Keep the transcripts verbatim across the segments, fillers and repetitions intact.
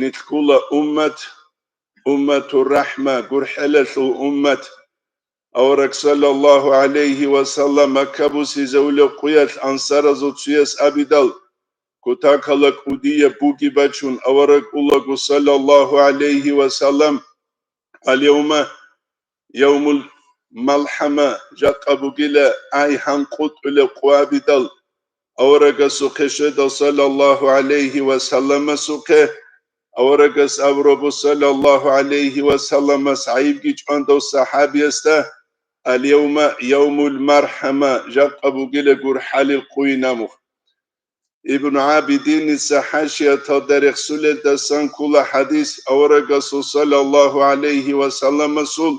нилъ ккола уммат, умматур рахӀма, гурхӀелалъул уммат. Авараг саллаллагьу гӀалайгьи ва саллам Макка бусизавулев къуялъ ансаразул цуяс абидал, кутакала кӀудияб буги бачун, авараг улаго саллаллагьу гӀалайгьи ва саллам: «Аль-явма явмул малхӀама, жакъа бугила ай гьанкъутӀулеб къо», абидал, аварагасухъе щведал саллаллагьу гӀалайгьи ва салламасухъе, аварагас абурабу саллаллагьу гӀалайгьи ва салламас гӀайибги чӀвандав сахӀабиясда: «Аль-явма явмул мархӀама, жакъа бугила гурхӀалил къойин», амухъ. Ибн ГӀабидиница хӀашияталда рехсулелдасан ккола хӀадис аварагасул саллаллагьу гӀалайгьи ва салламасул: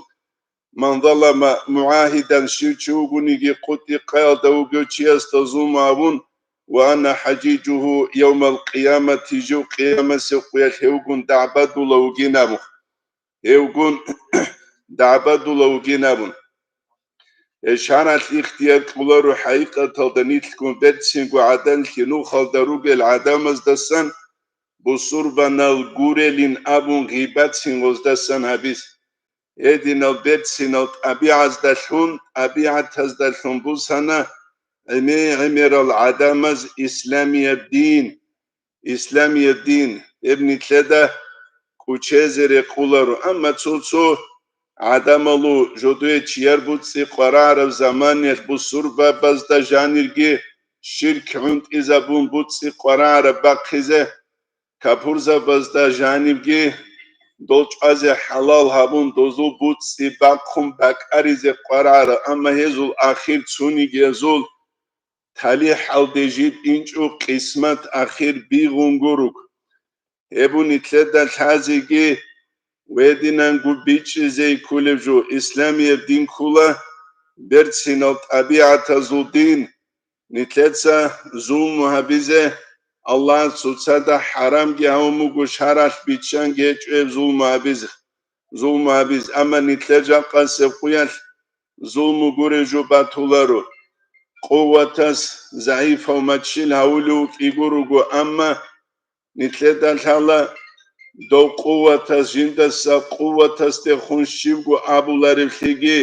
«Ман залама мугӀагьидан», щив чи вугониги къутӀи-къаялда вугев чиясда зулму гьабун, «ва ана хӀажижугьу явмал къиямати», жив къиямасеб къуялъ гьевгун дагӀбадула вугин абун. Гьевгун дагӀбадула вугин абун. Гьеб шаргӀалъ ихтияр кьоларо хӀакъикъаталда нилъгун берцинго гӀаданлъи нухалда ругел гӀадамаздасан бусурбанал гурелин абун гъибатцин гъоздасан гьабиз. Гьединал берцинал тӀабигӀаздалъун, тӀабигӀатаздалъун бусана гӀемер-гӀемерал гӀадамаз исламияб дин, исламияб дин, гьеб нилъеда кӀучезе рекъоларо. Амма цо-цо гӀадамалу жодое чияр буцӀцӀи къварагӀараб заманиялъ бусурбабазда жанирги ширк гӀунтӀизабун буцӀцӀи къварагӀараб бахъизе, капурзабазда жанибги дол чӀвазе хӀалал гьабун, дозул буцӀцӀи бахъун бакӀаризе къварагӀара, амма гьезул ахир цунигиязул талихӀалде жиб инчӀо къисмат ахир бигъун гуруг. Гьеб нилъеда лъазеги гьединанго бичӀчӀизе кколеб жо, исламияб дин ккола берцинал тӀабигӀатазул дин, нилъеца зулму гьабизе, Аллагьас цоцазда хӀарамги гьавун буго, шаргӀалъ биччанги гьечӀо гьеб зулму гьабизе, зулму гьабизе. Амма нилъер жакъасеб къуялъ зулму гуреб жо батуларо. Къуватас загӀипав мачил гьавулев вукӀиго руго, амма нилъеда лъала дов къуватас, жиндаса къуватасдехун щибго абуларевлъиги.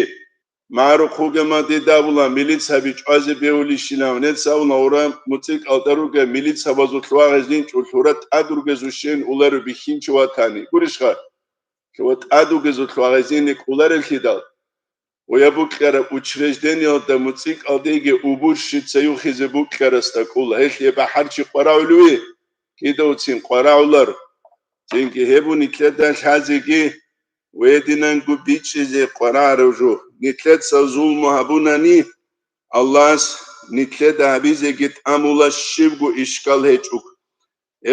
МагӀрухъ вугема дида абула, милицаби чӀвазе бегьулищилан, нец абула, гьура муцӀикӀалда ругел милицабазулъ вагъизин чӀулъура тӀад ругезущин уларев бихьинчи ватани. Гурищха? Лъугьа тӀад ругезулъ вагъизин кӀуларевлъидал. Гьуя букьараб учреждениялда муцӀикӀалдеги убурщица юхизе букьарасда кӀула. Гьелъие бахӀарчи къварагӀулев? Кидавцин къварагӀулар. Цинги гьеб нилъеда лъазеги гьединанго бичӀчӀизе къварагӀарав жо. Нилъеца зулму гьабунани, Аллагьас нилъеда гьабизеги тӀамула, щибго ишкал гьечӀого.